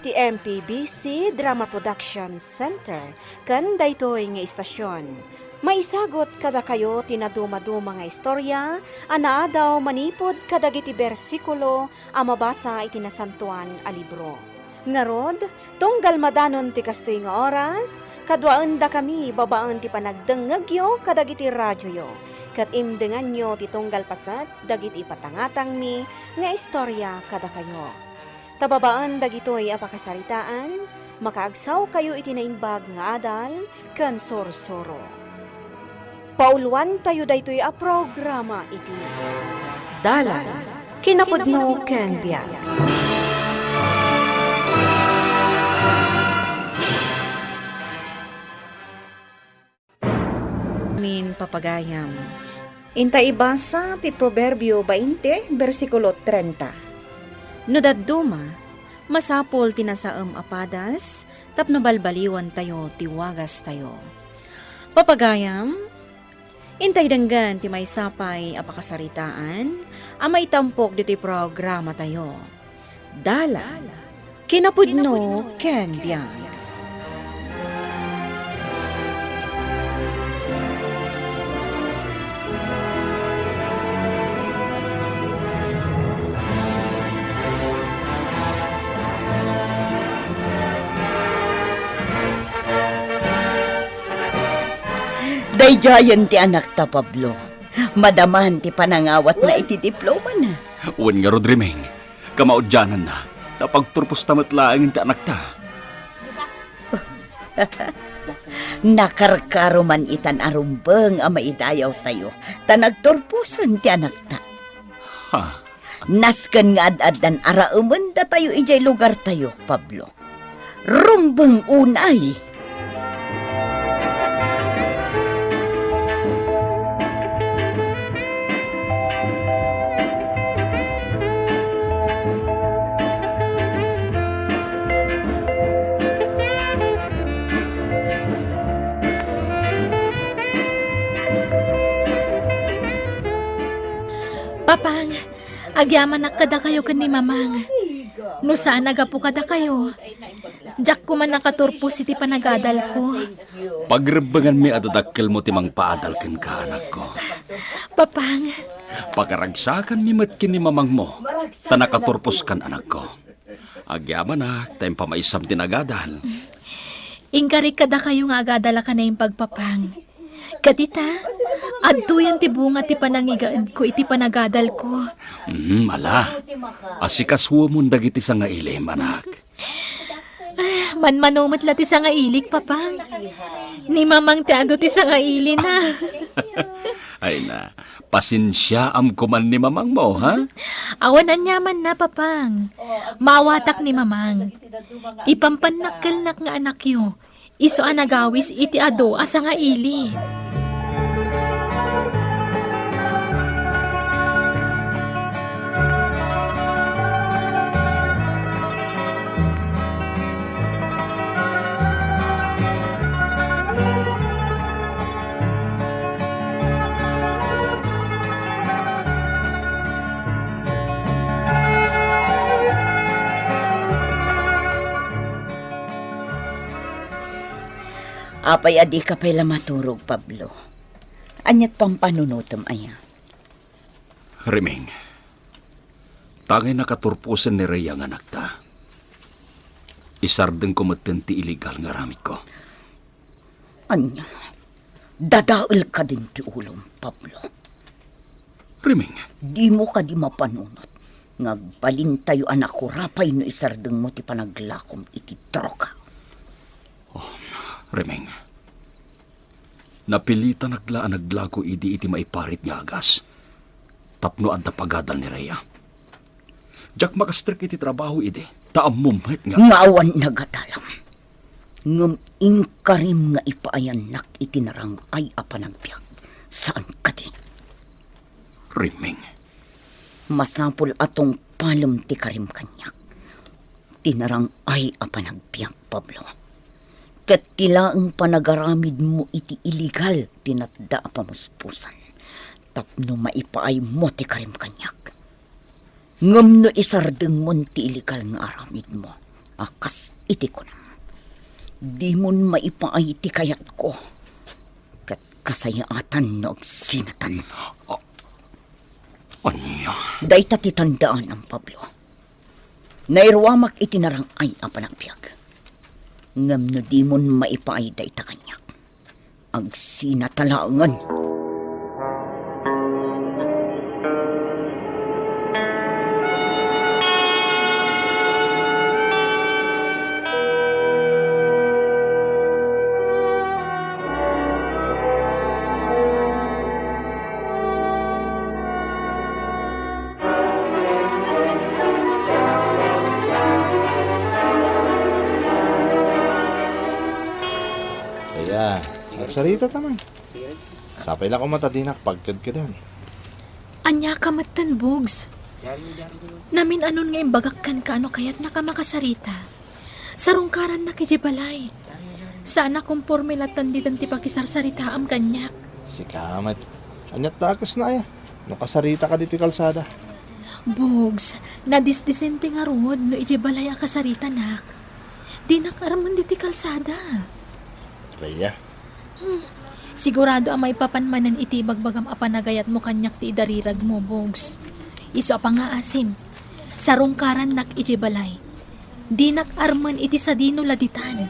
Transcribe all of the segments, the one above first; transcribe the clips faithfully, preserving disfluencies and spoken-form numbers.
Ti M P B C Drama Production Center ken daytoy nga istasion. Maisagut kadakayo ti nadumaduma nga istorya a naadaw manipud kadagiti bersikulo a mabasa iti Nasantoan a Libro. Ngarud, tunggal madanon ti kastoy nga oras, kaduaendakami babaen ti panagdengngegyo kadagiti radioyo, ket imdenganyo ti tunggal paset dagiti ipatangatangmi nga istorya kadakayo. Ta babaen dagitoy a pakasaritaan, makaagsawkayo iti naimbag nga adal ken sursuro. Pauluantayo daytoy a programa iti Dalan, Kinapudno ken Biag. Amin, papagayam. Inta ibasa ti Proverbio bainte, bersikulo trenta. No dadduma, masapul ti nasaem a padas tapno balbaliwantayo ti wagastayo. Papagayam, intay denggen ti maysa pay a pakasaritaan a maitampok ditoy programatayo. Dalan, Kinapudno ken Biag. Daydiayen ti anakta, Pablo. Madaman ti panangawatna iti diplomana. Wen ngarud, Rimeng, kamaudiananna, napagturposta met laeng ti anakta. Nakarkaro man itan a rumbeng a maidayawtayo, ta nagturposen ti anakta. Ha? Nasken nga ad-addan a raemen datayo idiay lugartayo, Pablo. Rumbeng unay! Papang, agyamanak kadakayo ken ni Mamang. No saan a gapu kadakayo, diak koma nakaturpos iti panagadalko. Pagrebbenganmi a dadakkelmo ti mangpaadal kenka, anakko. Papang. Pakaragsakanmi met ken ni Mamangmo, ta nakaturposkan, anakko. Agyamanak, ta impamaysam ti nagadal. Inkarik kadakayo nga agadal a kanaimbag, Papang. Ket ita, adtoyen ti bunga ti panangigaedko iti panagadalko. Mm, ala. Asikasuemon dagiti sangailim, anak. Ah, manmano met la ti sangailik, Papang. Ni Mamang ti adu ti sangailina. Ay na, pasensiaam koman ni Mamangmo, ha? Awan aniamanna, Papang. Maawatak ni Mamang. Ti pampannakkelnak nga anakyo, isu a nagawis iti adu a sangaili. Apay a dika pay la maturog, Pablo? Aniat pampanunotem aya? Riming, tangay nakaturposen ni Rhea nga anakta. Isardengko metten ti illegal nga aramidko. Ania? Dadael kadin ti ulom, Pablo. Riming. Dimo kadi mapanunot nga agbalintayo a nakurapay no isardengmo ti panaglakom iti droga? Oh, Riming. Napilitanak la a naglago idi iti maiparit nga agas tapno adda pagadal ni Rhea. Diak makastrek iti trabaho idi, ta ammom met nga. Nga awan nagadalam. Ngem inkarim nga ipaayannak iti narang-ay a panagbiag. Saan kadi? Riming. Masapul a tungpalem ti karim kaniak. Ti narang-ay a panagbiag, Pablo. Ket ti laeng panagaramidmo iti illegal ti natda a pamuspusan tapno maipaaymo ti karim kaniak. Ngem no isardengmon ti illegal nga aramidmo, A kas iti kunam, dimon maipaay ti kayatko, ket kasayaatan no agsinatan. A-, ania? Dayta ti tandaanam, Pablo. Nairuamak iti narang-ay a panagbiag. Ngem no dimon maipaay dayta kaniak, agsinata laengen. Kaya, agsarita ta man. Sapay la koma ta dinak pagkedkedan. Ania ka metten, Bugs? Namin-anon nga imbagak kenka no kayatnaka makasarita. Sarungkarannak idiay balay. Saan a komporme latta dita ti pakisarsaritaam kaniak. Sika met. Aniat ta a kasna aya? No kasaritaka ditoy kalsada. Bugs, nadisdisente ngarud no idiay balay a kasaritanak. Dinak armen ditoy kalsada. Rhea. Hmm. Sigurado a maipapan manen iti ibagbagam a panagayatmo kaniak ti idariragmo, Bugs. Isu a pangngaasim, sarungkarannak idiay balay. Dinak armen iti sadino la ditan.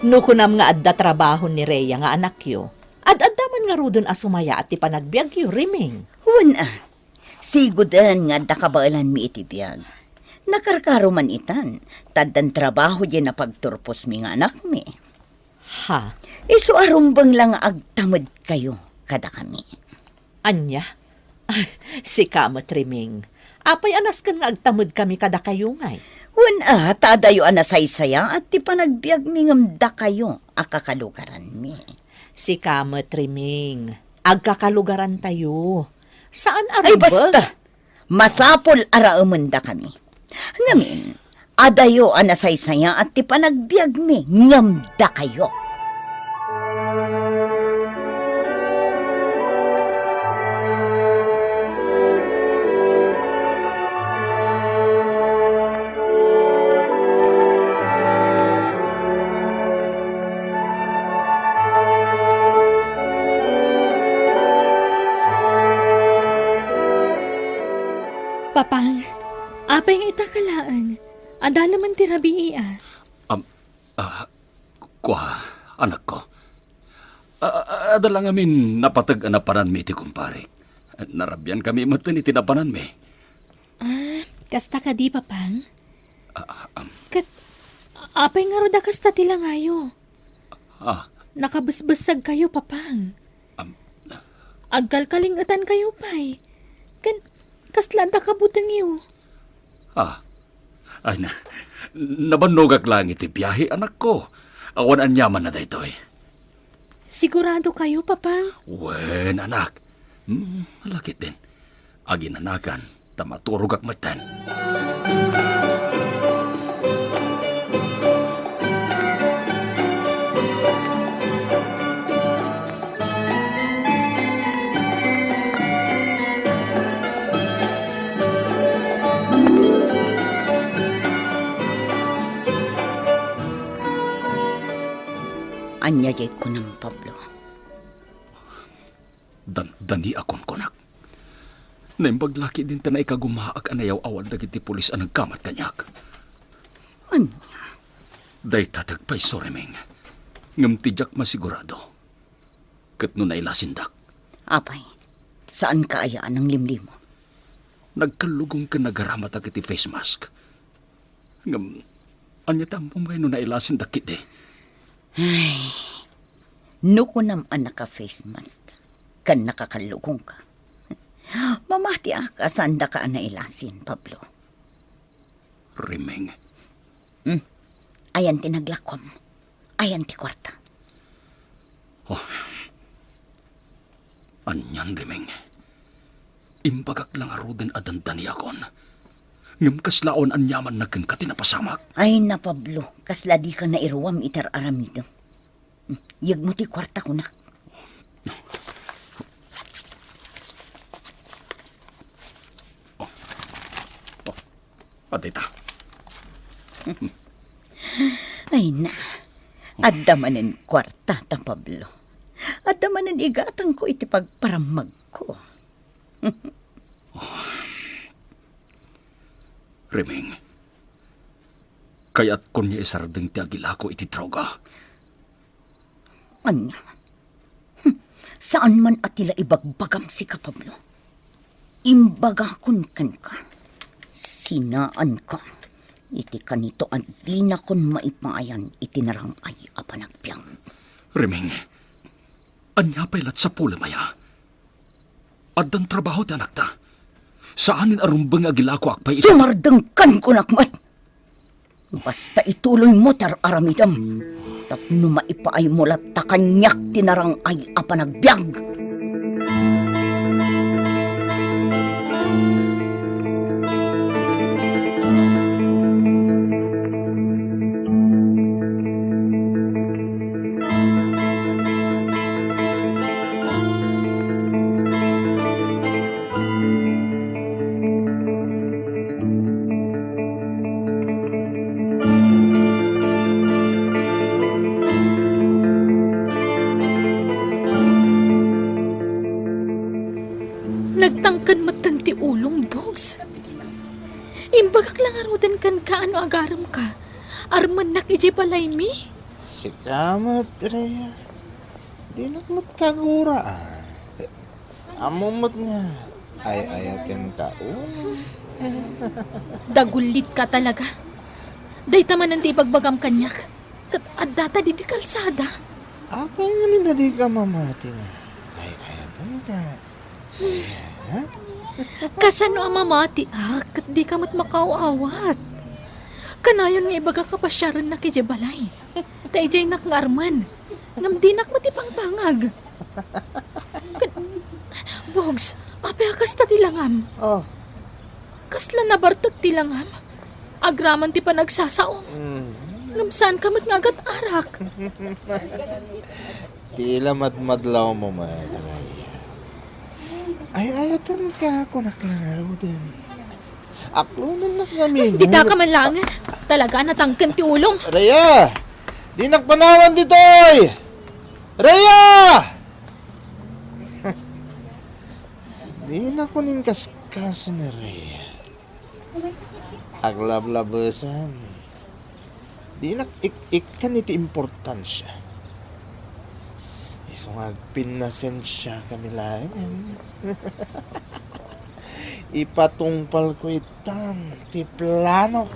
No kunam nga adda trabaho ni Rhea nga anakyo, ad-adda man ngaruden a sumayaat ti panagbiagyo, Riming. Wen a, siguden nga adda kabaelanmi iti biag. Nakarkaro man itan, ta addan trabaho diay napagturposmi nga anakmi. Ha? Isu a rumbeng la nga agtamedkayo kadakami. Ania? Ay, sika met, Riming. Apay a nasken nga agtamedkami kadakayo ngay? Wen a, ta adayo a nasaysayaat ti panagbiagmi ngem dakayo a kakalugaranmi. Sika met, Riming. Agkakalugarantayo. Saan a rumbeng. Ay, basta! Masapul a raemendakami. Ngamin, adayo a nasaysayaat ti panagbiagmi ngem dakayo. Papang, apay nga ita ka laeng? Adda laeng ti rabii, a? Am, ah, kua, anakko. A-, a-, adda la ngamin napateg a napananmi iti kumparik. Narabiankami metten iti napananmi. Ah, kasta kadi, Papang? Ah, am. Ket, apay ngarud a kasta ti langayo? Ah. Nakabesbessegkayo, Papang. Am. Agkalkaling-etankayo pay. Ken, kasla adda kabutengyo? Ah. Ay na, nabannogak laeng iti biahe, anakko. Awan aniamanna daytoy. Siguradokayo, Papang? Wen, anak. Hmm, laketdin. Aginanakan, ta maturogak metten. Ania diay kunam, Pablo? Dan-, dani a kunkunak. Naimbag la ketdin ta naikagumaak a nayaw-awan dagiti pulis a nagkamat kaniak. Ania? Dayta ti agpayso, Riming. Ngem ti diak masigurado ket no nailasindak. Apay, saanka aya a nanglimlimo? Nagkallugong ken nagaramatak iti face mask. Ngem, ania ti ammom ngay no nailasindak ketdi? Ay, no kunam a naka-face mask ken nakakallugongka, mamatiak a saandaka a nailasin, Pablo. Riming. Hmm. Ayan ti naglakom. Ayan ti kuarta. Oh. Anian, Riming? Imbagak la ngaruden a dandaniakon. Ngem kasla awan aniamanna kenka ti napasamak. Ay na, Pablo, kasla dika nairuam iti ar-aramidem. Yegmo ti kuarta, kunak. Oh, oh, adda ita. Ay na, adda manen kuarta ta, Pablo. Adda manen igatangko iti pagparammagko. Riming, kayatkon nga isardeng ti agilako iti droga. Ania? Hm, saan man a ti la ibagbagam sika, Pablo. Imbagakon kenka, sinaanka iti kanito a dinakon maipayan iti narang-ay a panagbiag. Riming, ania pay la't sapulem aya? Addan trabaho ti anakta. Saanen a rumbeng nga agilakoak pay iti... Sumardengkan, kunak met! Basta ituloymo ti ar-aramidem tapno maipaaymo latta kaniak ti narang-ay a panagbiag. Nagtangken metten ti ulom, Bugs. Imbagak la ngaruden kenka no agaremka. Armennak idiay balaymi. Sika met, Rhea. Dinak met kagura, a. Ammom met nga ay-ayatenka, o. Dagullitka talaga. Dayta manen ti ibagbagam kaniak. Ket addata ditoy kalsada. Apay ngamin a dika mamati nga ay-ayatenka? Ha? Kasano a mamatiak ket dika met makaaw-awat? Kanayon nga ibagak a pasiarennak idiay balay. Ta idiaynak nga armen. Ngem dinak met ipangpangag. Ket, Bugs, apay a kasta ti langam? Oh. Kasla nabartek ti langam? Agraman ti panagsasaom. Mm. Ngem saanka met nga agat-arak. Ti la madmadlawmo met, Rhea. Ay-ayatenka, kunak la ngaruden. Aklonennak ngamin. Dita ka man laeng. Talaga, natangken ti ulom. Rhea! Dinak panawan ditoy! Rhea! Dinakon inkaskaso ni Rhea. Aglablabesen. Dinak ik-ikkan iti importansia. Isu nga agpinnasensiakami laeng. Ipatungpalko itan ti planok.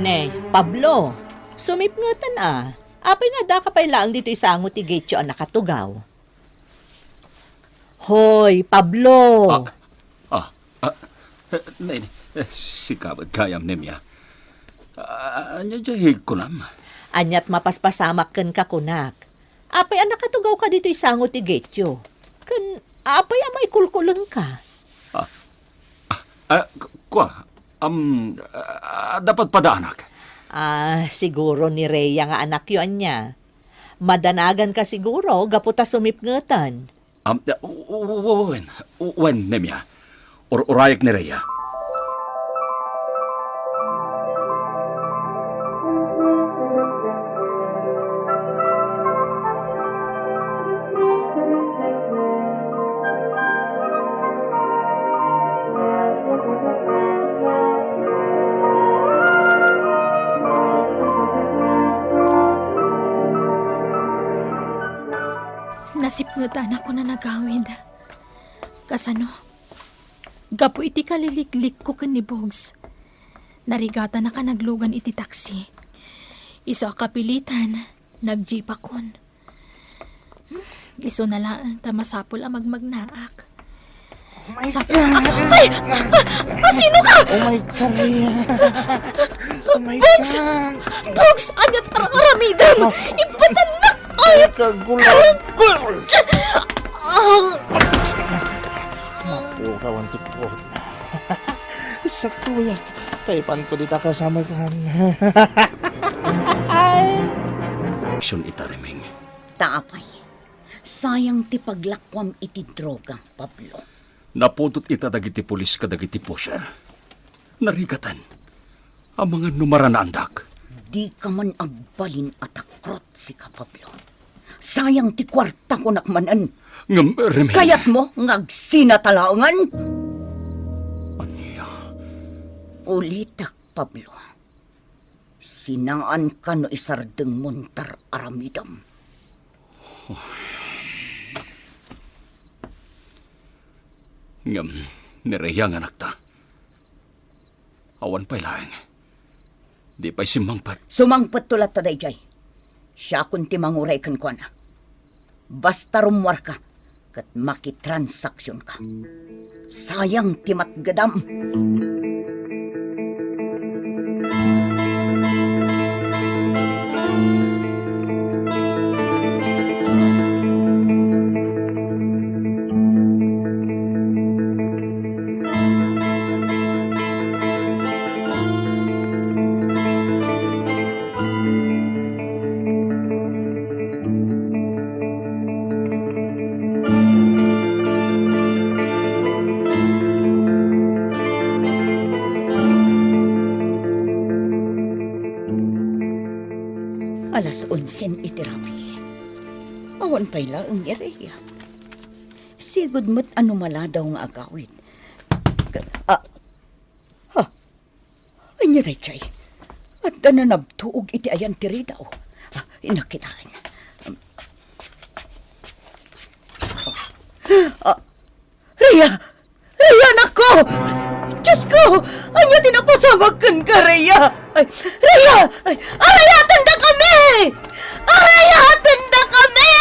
Ne, Pablo, sumipngeten a. Apay nga addaka pay laeng ditoy sango ti getyo a nakatugaw? Hoy, Pablo! Ah, ah, ah, eh, ne, ne, eh, sika met gayam, Nemia. Ah, ania diay kunam? Ania't mapaspasamak kenka, kunak? Apay a nakatugawka ditoy sango ti getyo? Ken apay a maikulkulengka? Ah, ah, ah, ku-, kua, am, ah, dapat padaanak. Ah, siguro ni Rhea nga anakyo ania. Madanaganka siguro gapu ta sumipngeten. Am, u-, u-, u-, wen, u-, wen, Nemia. Ur-, urayek ni Rhea. Nasipngetanakon a nagawid. Kasano? Gapu iti kaliliklikko ken ni Bugs, narigatannak a naglugan iti taksi. Isu a kapilitan, Nag-jeepakon. Hmm, isu na laeng ta masapul a magmagnaak. Oh my Sa- God! Ay! Ah, ah, sino ka? Oh my God, Rhea. Oh my Bugs! God. Bugs! Ania ti aramidem? Oh. Ipatannak! Ay! Kagulagul! Ah! Mapukawan ti puot. Sakto, yak. Kaipanko dita kasamekan. Action ita, Remeng. Ta apay, sayang ti paglakuam iti droga, Pablo. Napudot ita dagiti pulis kadagiti pusher. Narigaten. Amangan no maranaandak. Dika man agbalin a takrot, sika, Pablo. Sayang ti kuarta, kunak manen. Ngem, Remeng. Kayatmo nga agsinatalaengen? Ania? Ulitek, Pablo. Sinaanka no isardengmon ti ar-aramidem. Ngem, ni Rhea nga anakta. Awan pay laeng. Di pay simmangpet. Sumangpetto latta daydiay. Siakon ti manguray kenkuana. Basta rummuarka, ket makitransaksionka. Sayang ti matgedam. Alas onsen iti rabii. Awan pay laeng ni Rhea. Sigud met a no maladaw nga agawid. Ah, ha? Ania daydiay? Adda nanabtuog iti ayan ti ridaw. Ah, inakitaen. Ah, Rhea! Rhea, anakko! Diosko! Ania ti napasamak kenka, Rhea? Ay, Rhea! Ay, arayaten dakami! Arayaten dakami!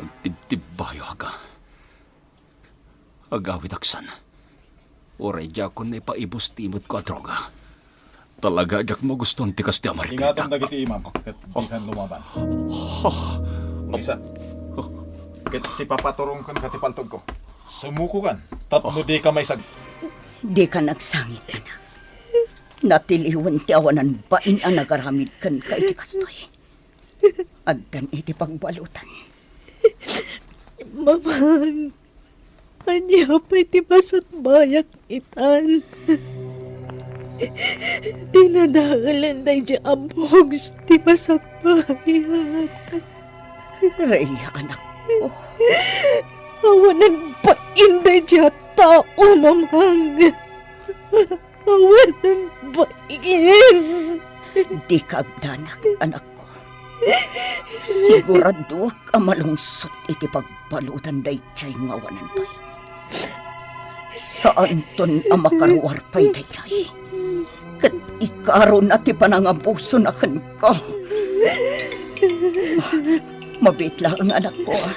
Agtibtibbayo, aga. Agawidak san. Uray diakon naipaibus ti imutko a droga. Talaga diak magustuan ti kastoy a marikridak. Ingatam dagiti imam, ket dikan lumaban. Ah. Ulisa. Ah. Ket sipapaturongkan ka ti paltogko. Sumukokan, tapno dika maisag- Dika agsangit, anak. Natiliwen ti awanan bain a nagaramid kenka iti kastoy. Addan iti pagbalutan. Mamang, ania pay ti masakbayak itan? Dinadaelen daydi a Bugs ti masakbayak. Rhea, anakko. Awanen bain daydi a tao, Mamang. Awanen bain. Dika agdanag, anakko. Siguraduak a malungsot iti pagbalutan daydiay nga awanen bain. Saanton a makaruar pay daydiay. Ket ikaruna ti panangabusona kenka. Mabiit laeng, anakko, a.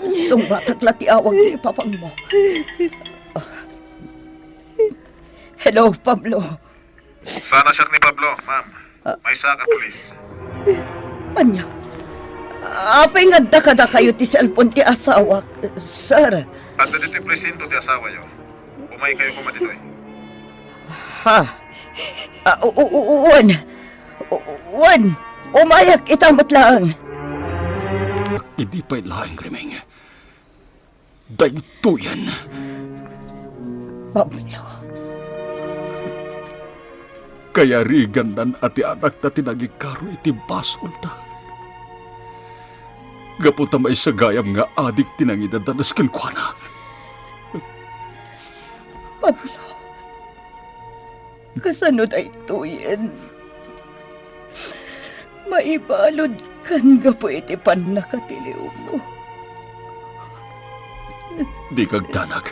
Sungbatak la ti awag ni papangmo. Hello, Pablo. Saan a siak ni Pablo, ma'am. Ah. Maysa ka pulis. Ania? Apay nga adda kadakayo ti cellphone ti asawak, sir? Adda ditoy presinto ti asawayo. Umaykayo koma ditoy. Ha? Ah, u-, u-, u-, wen. U-, wen. Umayak ita met laeng. Idi pay laeng, Remeng. Daytoyen. Pablo. Kayarigannan a ti anakta ti nangikaro iti basolda. Gapu ta maysa gayam nga adik ti nangidadanes kenkuana. Pablo. Kasano daytoyen? Maibaludkan gapu iti pannakatiliwmo. Dika agdanag.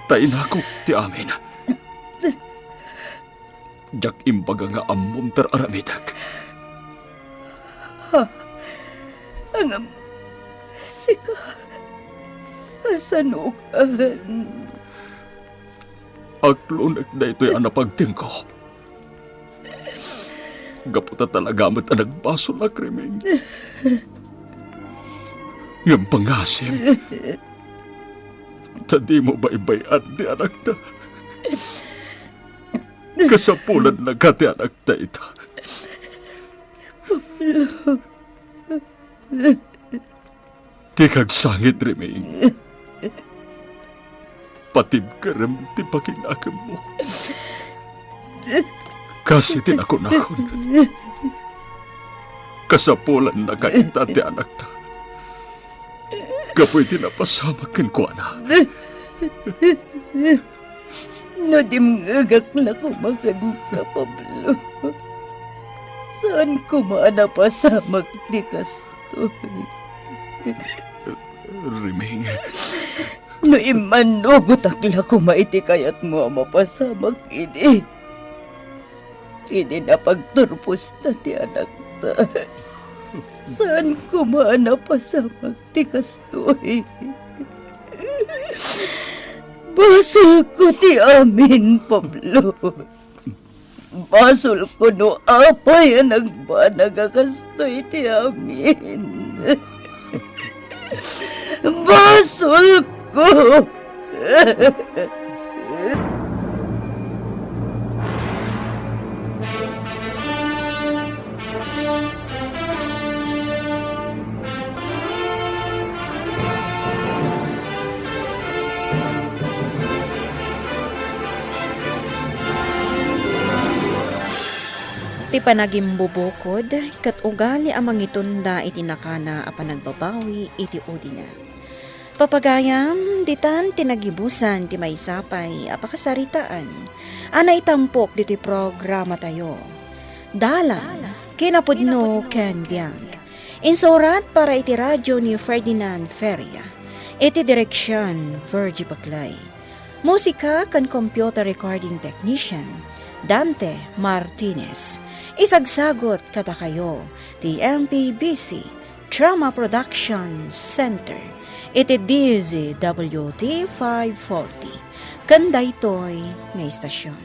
Ta inakok ti amin. Diak imbaga nga ammom ti ar-aramidek. Ha? Ngem sika, kasanokan? Aklonek daytoy a napagtengko. Gapu ta talaga met a nagbasolak, Riming. Ngem pangasim ta dimo baybay-an ti anakta. Kasapulannaka ti anakta ita. Dika agsangit, Riming. Patibkerem ti pakinakemmo. Kas iti nakunakon, kasapulannaka ita ti anakta. Gapu iti napasamak kenkuana. No dimngegak la koma kenka, Pablo, saan koma a napasamak ti kastoy. Riming. No immannugotak la koma iti kayatmo a mapasamak idi, idi napagturposta ti anakta, saan koma a napasamak ti kastoy. Basolko ti amin, Pablo. Basolko no apay a nagbanag a kastoy ti amin. Basolko! Ti panagimbubukod ket ugali a mangitunda iti nakana a panagbabawi iti udina. Papagayam, ditan ti nagibusan ti maysa pay a pakasaritaan a naitampok ditoy programatayo. Dalan, kinapudno ken biag. Insurat para iti radyo ni Ferdinand Feria. Iti direksion, Virgie Paclay. Musika ken computer recording technician, Dante Martinez. Isagsagut kadakayo ti M P B C Drama Production Center iti D Z W T five forty ken daytoy nga istasion.